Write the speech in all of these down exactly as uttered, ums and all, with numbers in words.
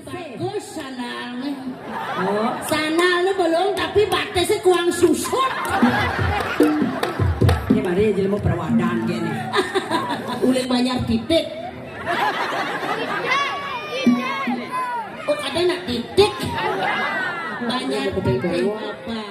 Bagus sandalnya. Oh, sandalnya belum tapi batasnya kurang susut. Ini mari jelema perawadan kene. Uling banyak titik. Oh, ada nak titik. Banyak titik apa?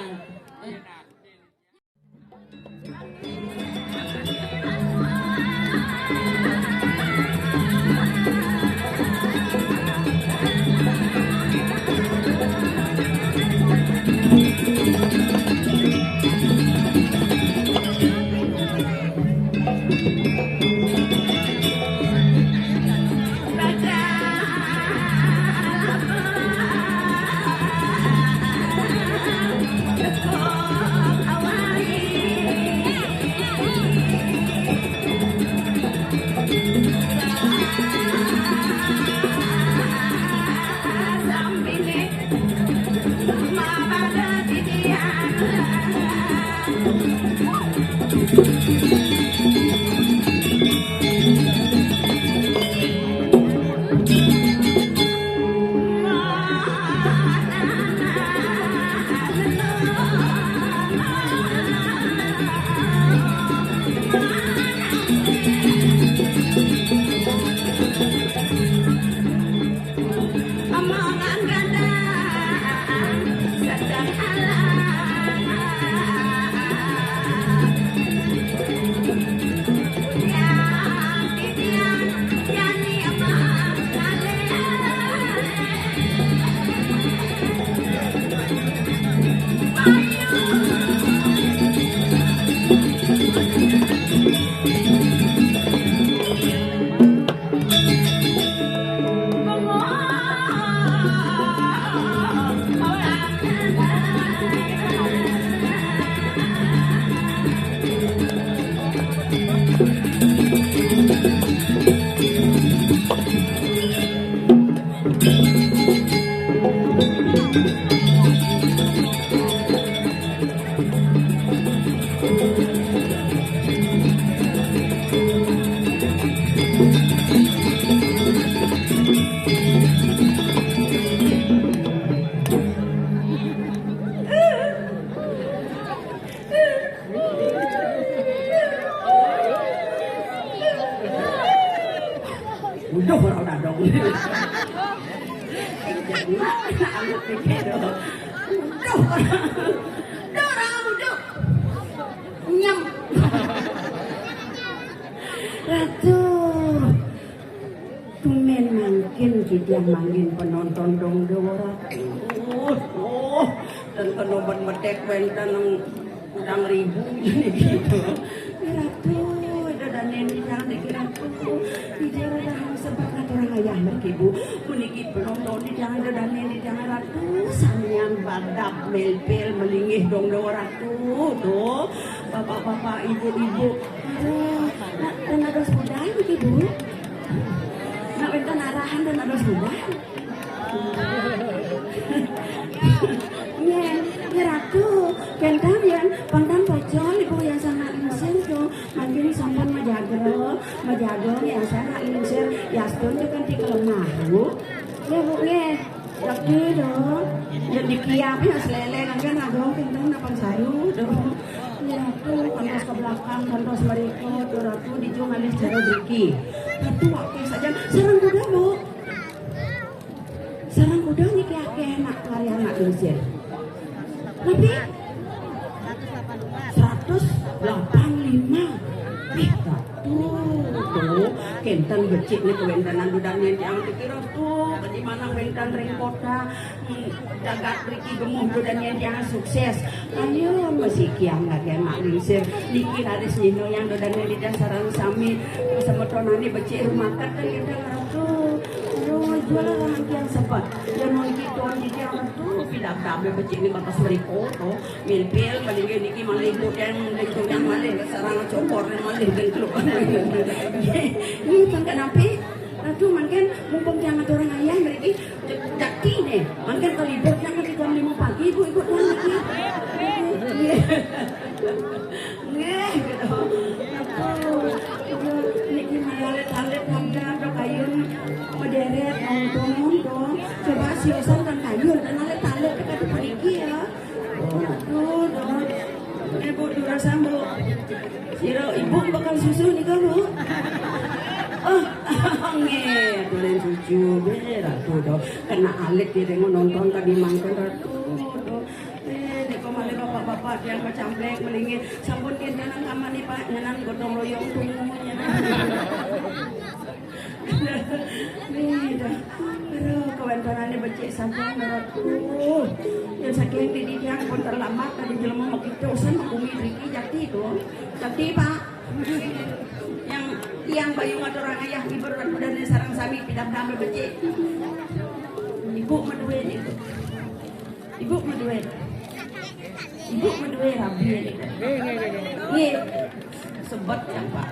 Udah orang dadong. Udah orang. Udah orang, udah. Nyem. Ratu. Tumen mangkin kidang mangkin penonton dong dewa Ratu. Oh, oh. Dan kenoban medek wenten nang kurang ribu ini gitu. Ya Ratu, ida danen di jangan dikira Ratu. Ida rada hang sebab ngatur ayah mereka ibu. Puniki penonton di jangan ida danen di jangan Ratu. Samian badap melpel melinggih dong dewa Ratu. Tuh, bapak-bapak, ibu-ibu. Aduh, nak, dan ada sepeda ini ibu. Nak wenten arahan dan ada sepeda. Nggih, nggih Ratu, kenten yen pangtan pocol ibu yang sangat lingsir to. Mangkin sampun majagra, majaga yang sangat lingsir. Yastun to kanthi kelemah, Bu. Nggih, Bu, nggih. Lagi to. Yen dikiapi ya selele kan agong kenten apa saru to. Nggih Ratu, kantos ke belakang, kantos mriko to Ratu dijo malih cara driki. Ratu akeh sajan sareng kuda, Bu. Sareng kuda niki akeh nak lari anak lingsir. Tapi seratus delapan lima. Ih, tuh, tuh, kenten becik nih kewentenan dudan yang tiang pikir tuh, bagaimana wenten ring kota, hmm, jagat riki gemuh dudan yang tiang sukses. Ayo, masih kiam lagi anak lingsir. Niki laris nino yang dudan yang tidak sarang sami, semetonane becik rumakat kan kita ngerasa. Aduh, jual orang yang sebat. Yang mau ikut tuan di tiang tuh, pindah kami becik ni batas mereka tuh. Milpil, paling niki malih ibu yang, itu yang malih, sarang cokor yang malih gentluk. Ini pun kenapa? Aduh, mungkin mumpung tiang atur ayah, mereka jaki nih. Mungkin kalau ibu yang nanti jam lima pagi, ibu ikut tuan lagi. Nggih, gitu. Aduh, niki malalit-alit, ada, ada kayun, mederet, nonton, nonton. Siosan kan kayu, dan alek talek ke kadu paniki ya. Oh, aduh, dong. Eh, Bu, durasang, Bu. Sira ibu bakal susu nih, Bu. Oh, nggih, dolen susu, be, ratu, dong. Kena alek dia, dong, nonton tadi mangkon, ratu, dong. Eh, nika malih bapak-bapak tiang kecamplek, melingin. Sampun kinten nang kamane, Pak, nyenan gotong royong tunggu, nyenan. Nih, dah. Aduh, kawentenane becik sampun, ratu. Yang saking didi tiang pun terlambat, tadi jelema makita usan bumi riki jati to. Jati, Pak. Yang tiang bayu ngaturang ayah, ibu ratu dane sareng sami pidam-dam becik. Ibu maduwe niku. Ibu maduwe. Ibu maduwe rabi niku. Nggih. Sebet yang, Pak.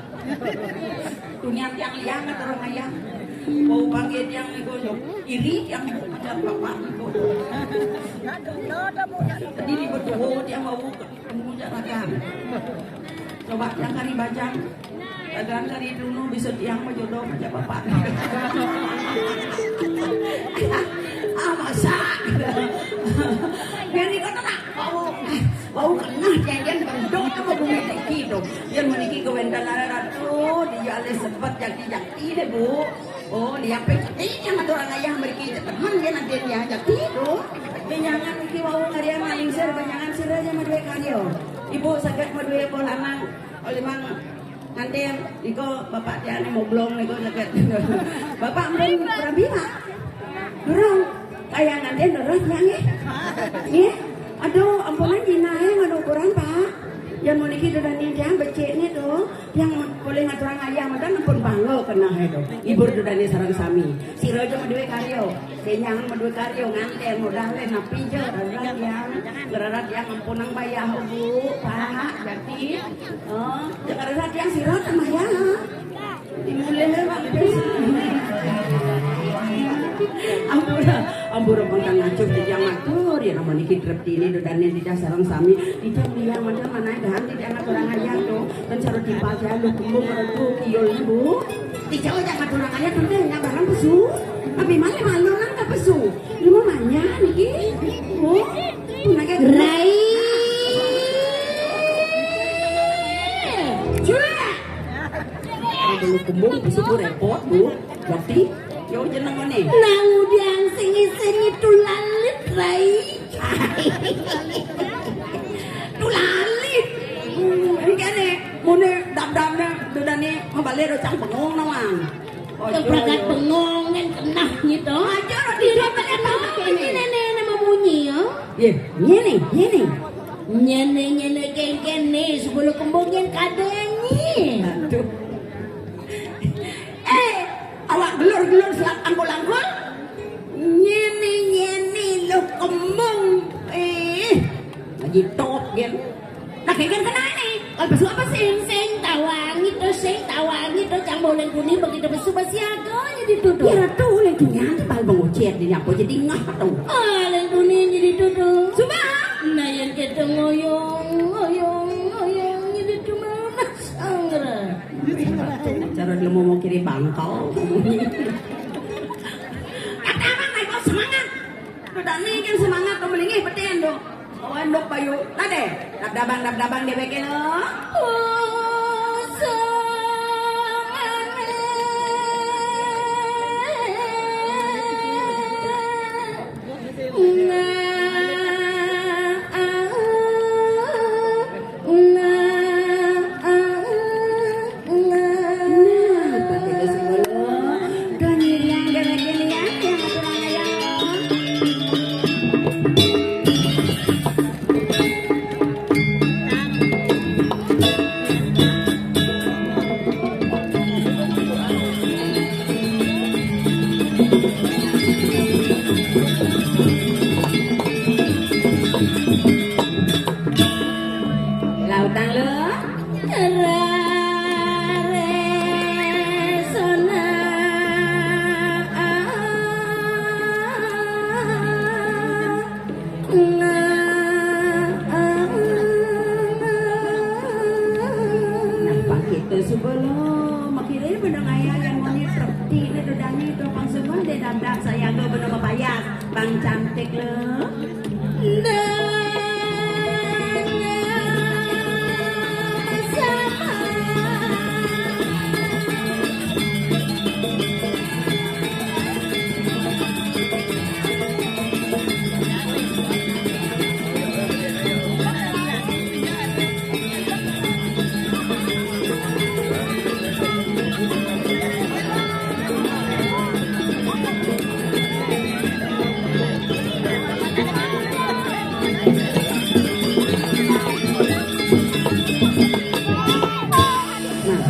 Dunia tiang liang ngaturang ayah. Bau panggil tiang niku, yo. Iri tiang bu macam bapak niku. Tadi di betuwo tiang bau ke-, kamu jarakan. Coba yang kari bajang. Dagang kari duno bisa tiang mah jodoh macam bapak. Ah, masa? Biar ikut nak. Bau, bau kenah janjian berdong sama bumi tinggi dong. Biar meniki ke wendal ratu, dia alih sebet jaki-jaki deh, Bu. Oh, dia pe ini yang ngaturang ayah mriki temen dia nanti dia jati to. Benjangan iki wau karya malingsir, benjangan sira aja maduwe karya. Ibu saged maduwe apa lanang, oh, limang nganten iko bapak tiane moblong niku saged. Bapak ampun rabi, Pak? Durung. Kaya nganten terus ya nggih. Nggih. Aduh, ampunan dinae manukuran, Pak. Yang meniki dodaning tiang becik niku. Yang boleh ngaturang ayah, maka ampun bangga kenah itu. Hibur dudane sareng sami. Sira aja maduwe karya. Kenyangan maduwe karya, nganten modal le napi je, rarat yang, rarat yang ampunang bayah, Bu, Pak, jati. Oh, ya rarat yang sira tambah ya. Dimulai, Pak. Ampun, ampun, ampun, kang acuh, titiang matur, ya, nama niki trep dini, dodane titiang sareng sami, titiang liang, macam mana, dahan, titiang ngaturang ayah, tuh. Kan cara timpal saya lu kembung merentu kiul ibu. Dijauh jangan kurang aja tante nggak barang pesu. Tapi mana malu nang ke pesu. Lu mau manya niki? Oh, pun agak Rai. Cua. Kalau kembung pesu repot bu. Berarti yo jeneng mana? Nang udian sing ising itu lalit Rai. Tulali. Hmm, ini kene, mune dam-damne, dodane mabale do cang bengong nawang. Oh, yang berangkat bengong yang kenah gitu. Aja lo di mana ini nenek nama munyi ya? Ye, ngene, ngene. Nyene nyene geng kene sebelum kembung yang kadengi. Aduh. Eh, awak gelur-gelur selat angkul-angkul. Nyene nyene lo kembung. Eh, lagi top gen. Nah, kayak kan kena nih. Kalau besok apa sing sing tawang itu sing tawang itu cang boleh kuning begitu besok pasti agaknya dituduh. Ya ratu oleh dunia itu bal bengocet di apa jadi ngah tuh. Oleh kuning jadi tuduh. Coba. Nah, yang kita ngoyong ngoyong ngoyong jadi cuma mas anggra. Cara dia mau kiri bangkau. Kata apa naik semangat. Udah nih kan semangat tuh melingih beten tuh. Bawa endok bayu. Tade, dab-dabang, dab-dabang dia bikin lo. Nah, pakai besi bolo. Tuh, nyiriang, gerakin, ya, yang aturan ayam. Lautang lo. Rare sona. Nah, Pak, kita suba lo, makire benda ngaya yang moni trepti ni dodani tu pang suba dia dandan saya lo benda bapayas. Bang cantik lo. Nah,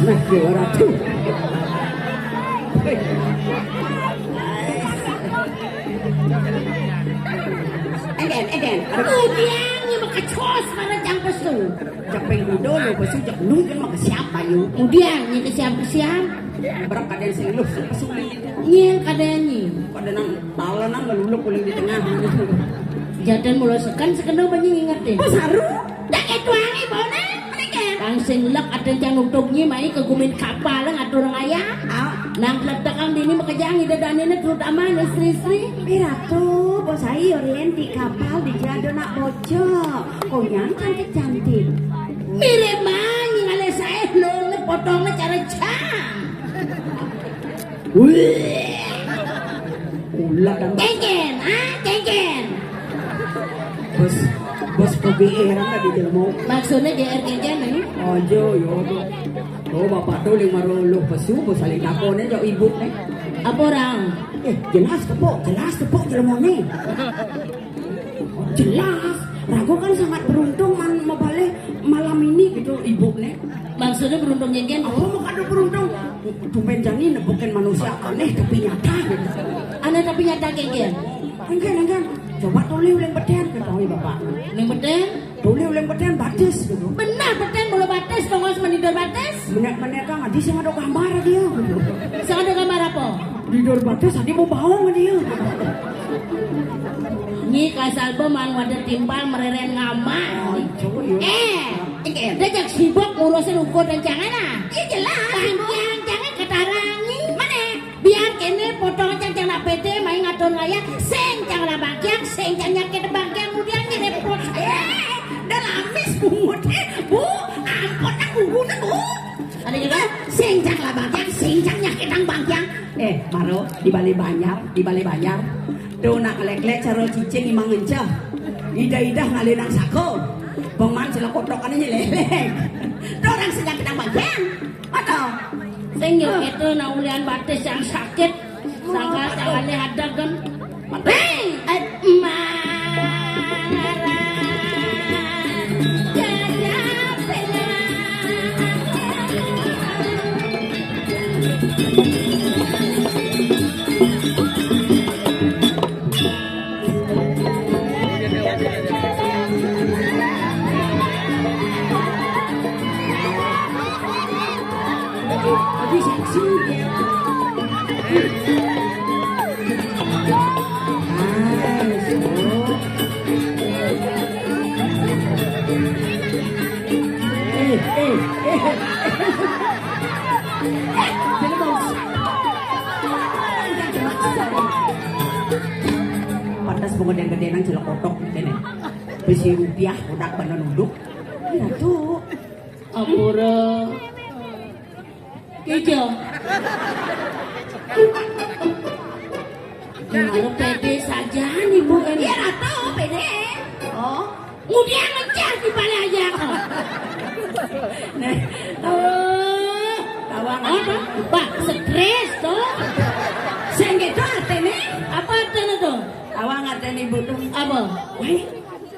nah, ya, ora tuh. Enden, enden. Udiang nyé makecos marang jang pesu. Cepeng kuda lo pesu cek lu kan maka siapa yo? Udiang nyé ke siap-siap. Berak kadén sing lu pesu. Nyé kadén nyé. Kadén nang talenan ngeluluk uling di tengah. Jadén mula seken sekena banyu nginget deh. Pas haru. Dak étuangi bone mriki. Kang sing lek ada yang nutup nyé mai ke gumin kapal ngatur ngaya. Au. Nang kletekan dini makejang ida danine terutama istri-istri. Eh, Ratu, bos ai orien di kapal di jado nak bocok. Konyang cantik-cantik. Mirip manyi ngale sae lo potongnya cara cang. Wih. Ulah dan Cengken, ah, cengken. Bos, bos kebiiran tadi jelema. Maksudnya G R G J nih. Aja ya. Tuh bapak tuh lima ruluh pesu bos saling takone jok ibu nih. Apa orang? Eh, jelas tepuk, jelas tepuk jelemone. Jelas, Rago kan sangat beruntung man mabale malam ini gitu ibu nih. Maksudnya beruntung jengken? Apa mau kado beruntung? Tumben jani nebukin manusia aneh tapi nyata gitu. Aneh tapi nyata jengken. Enggak, enggak. Coba toleh uling beten ketahui bapak. Ning beten? Toleh uling beten batis gitu. Benar beten mula batis tongos menidor batis. Benar-benar kan adi sing ada gambar dia. Sing ada gambar apa? Tidur batis adi mau baong dia. Nyi kasal be mang wadah timpal mereren ngamak. Oh, coba ya. Eh, dejak sibuk ngurusin ukur dan jangan ah. Iya jelas. Bangkiang jangan ketarangi. Mana? Biar kene potong cang cang nak pede main ngatur ngaya. Sing cang lah bangkiang, sing cang nyakit bangkiang kemudian ini repot. Eh, dah lamis bungut eh. Bu, ampun nak bungut bu. Ada juga? Sing cang lah bangkiang, sing cang nyakit nang bangkiang. Eh, Maro, di balik banjar, di balik banjar. Tuh nak lek-lek cara cicing imang encah. Ida-ida ngalinang sako. Peman sila kotokannya lelek. Tuh orang sing nyakit nang bangkiang. Atau? Sing yo itu nak ulian batis yang sakit. Sangka tangannya ada kan. Hei, eh, marah. Pantas bunga dan gede nang celok kotok kene. Besi rupiah udah bener nunduk. Iya tuh. Ampura. Ijo. Kalau pede saja nih bu. Iya rata pede. Oh. Kemudian ngejar di balik aja. Nah, oh. Tawang apa? Pak stres tuh. Sing gitu artinya. Apa artinya tuh? Tawang artinya ibu tuh. Apa? Wih,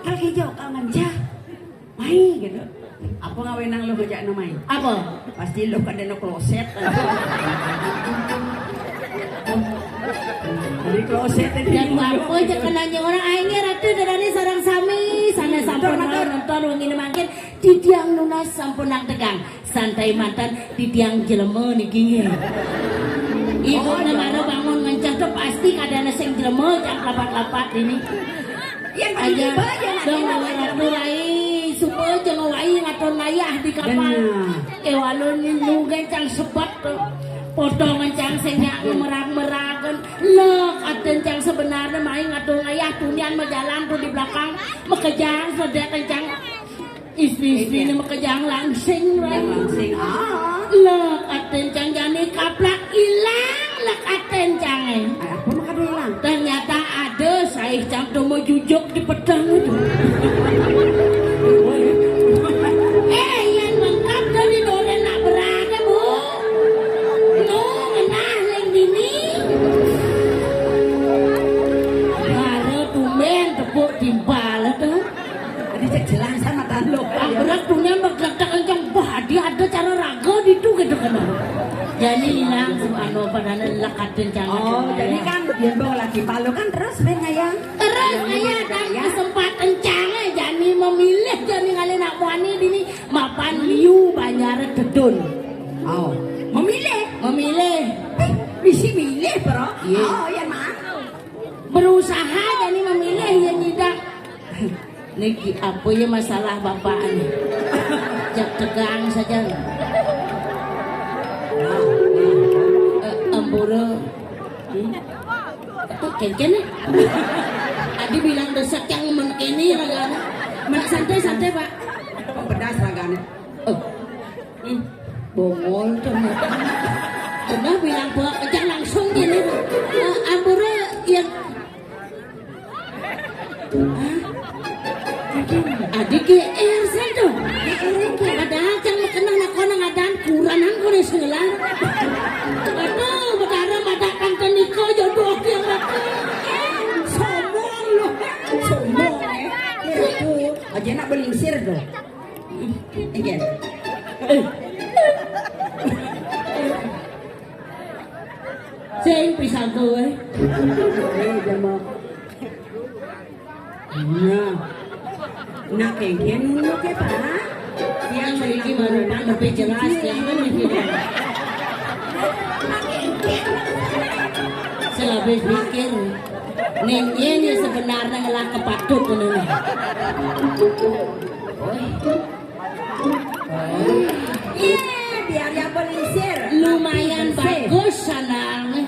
kalau hijau kalau ngejar. Mai gitu. Apa ngawenang lu ngejak no mai? Apa? Pasti lu kada no kloset. Dari kloset tadi. Dan apa aja kenanya orang aingnya ratu darani sarang sami sana sampun nonton wong ini makin titiang nunas sampun nang tegang santai mantan titiang jelema niki. Ibu oh, iya. Mara bangun ngencah tuh pasti kada ada sing jelema cak lapat-lapat ini. Yang aja dong ratu rai supaya jangan wai ngatur layah di kapal. Kewalon nunggu cang sebat tuh. Potongan cang sing nyak merag-meragan. Lek aten cang sebenarnya main ngatur Kemudian majalan tuh di belakang, makejang sedek kencang. Istri-istri ini makejang langsing, Rai. Langsing. Ah. Lek aten cang jani kaplak ilang, lek aten cang, eh. Ay, apa makanya ilang? Ternyata ada saih cang tuh mau jujuk di pedang itu. Eh, yang lengkap dari dolen nak berada, Bu. Lu ngenah leng dini. Baru tumben tepuk timpal tuh. Adi cek jelas sama tanduk. Berat punya bergerak kencang. Wah, dia ada cara raga di itu gitu kan. Jadi hilang anu padahal lekatin jangan. Oh, jadi kan dia bawa lagi palu kan terus ben ngayang. Terus ngayang, dan kesempatan cang, eh, jani memilih jani ngalih nak muani dini mapan liu banjar tedun. Oh, memilih. Memilih. Eh, bisi milih, Bro. Iya. Oh, iya, Mak. Berusaha jani memilih yang tidak. Niki apa ya masalah bapak ni? Jak tegang saja. Eh, ampura. Hmm? Apa kenken ni? Adi bilang desak yang menkeni raga. Mak santai-santai, Pak. Pedas raganya. Oh. Hmm. Bongol tuh. Udah bilang, Pak, jangan langsung gini. Eh, ampura yang Adi G R saya tuh. Padahal cang kenal nak kona ngadan kuranang kona sengelang. Aduh, betara mata kanten niko jodoh yang mata. Sombong loh. Sombong, eh. Aja nak belingsir tuh. Again. Sing pisago, eh. Eh, jama. Nah. Nak kengken nunu ke, Pak? Yang memiliki marupa lebih jelas, jangan mikir. Selebih mikir. Ning, ini sebenarnya ngelah kepatut ini. Iya, biar ya belingsir. Lumayan bagus sandalnya.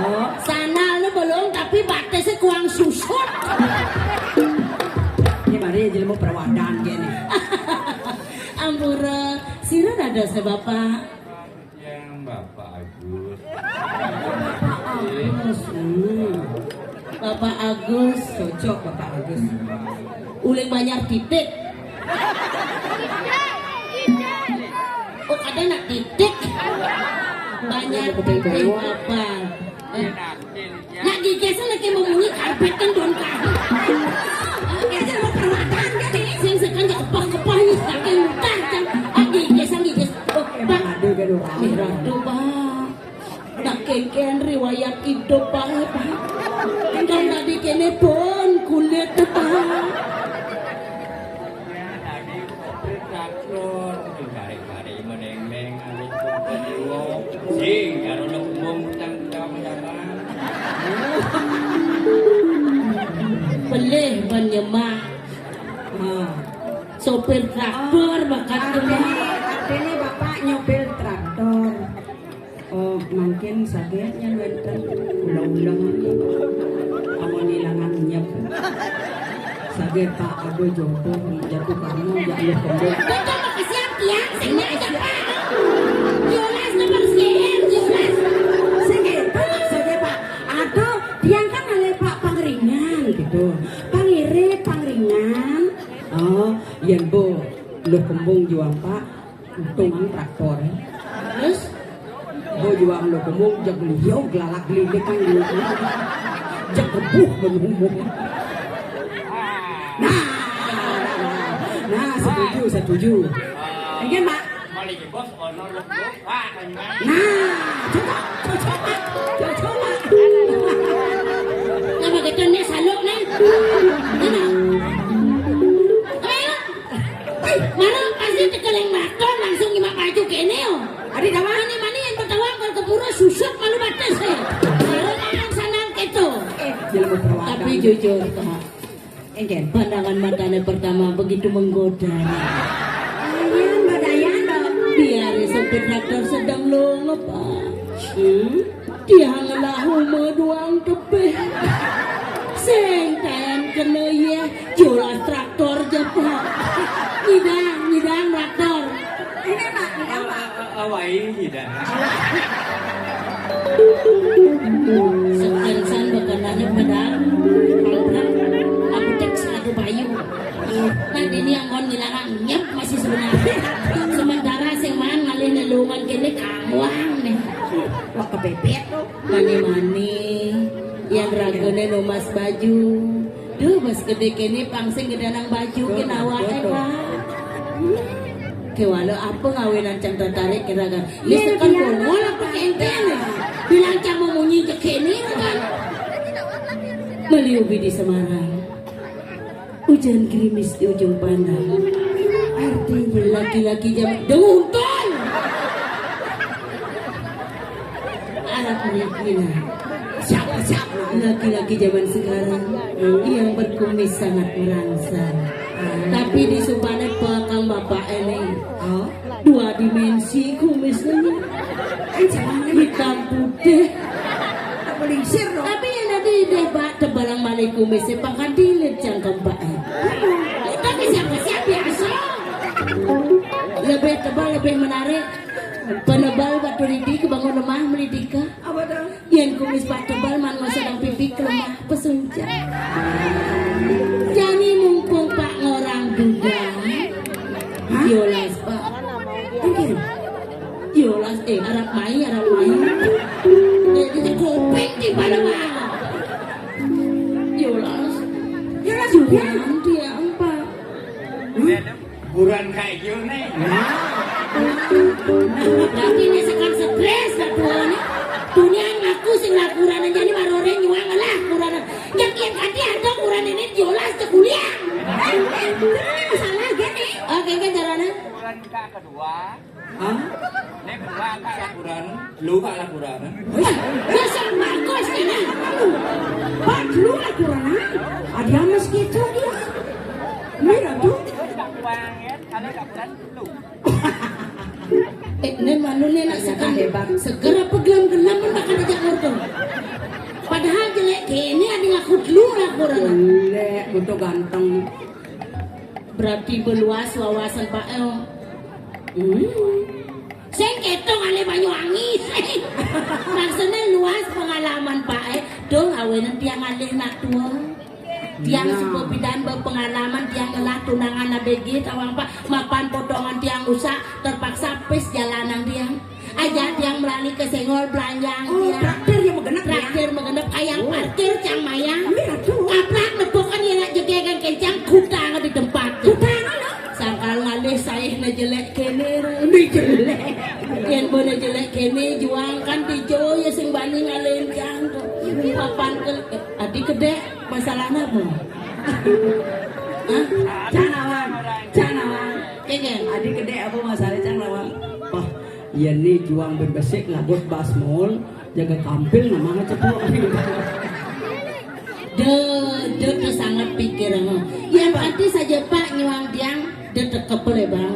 Oh. Sandalnya belum, tapi batasnya kurang susut. Ini mari jelema perawadan gini. Ampura, sira ada sebapa. Yang Bapak Agus. Bapak Agus, hmm. Bapak Agus. Cocok Bapak Agus. Uling banyak titik. Oh, ada nak titik. Banyak titik apa? Eh. Nak gigis lagi memunyi karpet kan don kahi. Oke, aja mau perwatan kan ini. Sing sekan kepah-kepah ini saking mutar kan. Ah, gigis, ah, gigis. Oh, Pak. Aduh, gaduh rame. Aduh, Pak. Nak kengken riwayat hidup, Pak. Kan tadi kene pun kulit, Pak. Sing karo nek umum utang utang sama. Pelih ban nyemak. Nah. Sopir traktor bakat artinya, kena. Artinya Bapak nyopir traktor. Oh, mungkin saget nya wenten ulang-ulang aja. Amun ilangan nyep. Saget Pak ada jodoh jatuh karma ya Allah kembali. Betul, makasih ya, tiang, sing aja, Pak. Yolas nomor sekian, yolas. Sing gitu, saget Pak. Aduh, tiang kan oleh Pak Pangeringan gitu. Pangirit, Pangeringan. Oh, yen bo, lu kembung juang Pak. Untung traktor. Terus? Bo juang lo kemung, jag liyo, gelalak gelilik kan gitu. Jag kebuh menumbuh. Nah, nah, setuju, setuju. Iya, Mak. Nah, coba, coba, coba, coba. Nama kita ni saluk ni. Mana? Ayo. Mara pasti tekeleng maton langsung nyimak baju kene, oh. Adi tawang? Mani-mani yang bertawang kalau keburu susut malu batas, eh. Mara makan sandal keto. Eh, jelema perawakan. Tapi jujur, Pak. Engken. Pandangan matanya pertama begitu menggoda. Ayan, badayan dong. Biar sopir traktor sedang longo, Pak. Hmm? Dia ngelah uma doang tebih. Sing Kena iya, jolas traktor ja, Pak. Nyidang, nyidang traktor. Ini, Pak, ini, Pak. Awai, tidak. Sekensan bekenanya pedang, pangprak, apotek satu bayu. Nah, ini yang kon ngilangan nyep masih sebenarnya. Sementara sing man ngalih lelungan kene kamuang nih. Wah, kepepet tuh. Mani-mani, yang ragane numas baju. Duh, bas gede kene pang sing gedanang baju ken awake, Pak. Kewala apa ngawenan cang tertarik ke raga? Wis tekan Bongol apa kengkene? Bilang cang mau munyi je kene kan. Meli ubi di Semarang. Hujan gerimis di ujung pandang. Artinya laki-laki zaman deuntol. Anak gila. Siapa, siapa? Laki-laki zaman sekarang yang berkumis sangat merangsang. Tapi disumpahne pekang bapak ini. Oh. Dua dimensi kumisnya. Hitam putih. Pelisir dong. Tapi yang tadi deh, Pak, tebalang balik kumisnya pangkat dilit cangkem, Pak. Kita ke siapa-siapa biasa. Lebih tebal, lebih menarik. Penebal batu lidi kebangun lemah melidika. Apa tuh? Yen kumis Pak tebal man ngosodang pipi kelemah pesunca. Jani mumpung Pak ngorang duda. Hah? Yolas, Pak. Oke. Yolas, eh, arap mai, arap mai. Eh, di kuping di mana, Pak? Yolas. Yolas, Yolas, dia, Pak. Hah? Buran kayak gini. Tapi ini sekarang stres lah tuan. Dunia ngaku sing lakuran aja nih marore nyuang lah kuran. Yang yang tadi ada kuran ini diolah ke kuliah. Salah gini. Oke, kan caranya? Bulan kedua. Hah? Ini kedua angka lakuran. Lu gak lakuran? Wih, dasar bagus ini. Pak, lu lakuran. Ada mas gitu dia. Ini ratu. Eh, ini malu nih nak sekan hebat. Seger apa gelem-gelem pun bakal ajak ngurtung. Padahal jelek kene ada ngaku dulu lakuran. Jelek, butuh ganteng. Berarti beluas wawasan Pak El. Hmm. Sing keto ngalih Banyuwangi. Maksudnya luas pengalaman Pak eh. Dong awenan tiang ngalih nak tua. Tiang suka pidan berpengalaman tiang ngelah tunangan A B G tawang Pak mapan potongan tiang usah terpaksa pis jalanan tiang. Aja tiang melani ke senggol belanjang. Oh, tiang traktir yang menggenep ya? Traktir menggenep ayam parkir cang mayang. Iya tuh. Kaplak nepokan ya nak jegegan kencang kutang di tempat. Kutang lo? Sangkal ngalih saih na jelek kene. Ini jelek. Yang boleh jelek kene juang kan dijo ya sing bani ngalihin cang tuh. Papan ke adik kedek masalahnya apa? Hah? Cang awang, cang awang. Kengken. Adik kedek apa masalah cang awang? Wah, iya nih juang bebesik lagut basmol jaga kampil namanya cepok. Deh, deh tuh sangat pikir. Yang pasti saja Pak nyuang tiang dia terkepel ya bang.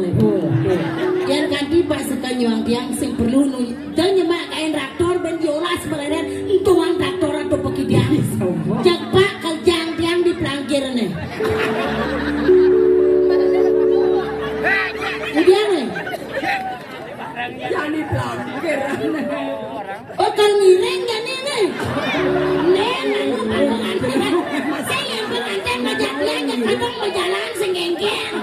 Yang tadi Pak suka nyuang tiang sing perlu nu dan nyemak kain raktor ben diolah sebenarnya tuang raktor atau peki tiang. Cepat kerjaan tiang di pelangkir nih. Jadi apa? Jadi pelangkir. Oh, kalau ngiring gak nih nih? Nih, lalu kalau pengantin. Saya yang pengantin ngajak dia, ngajak abang mau jalan sengengkeng.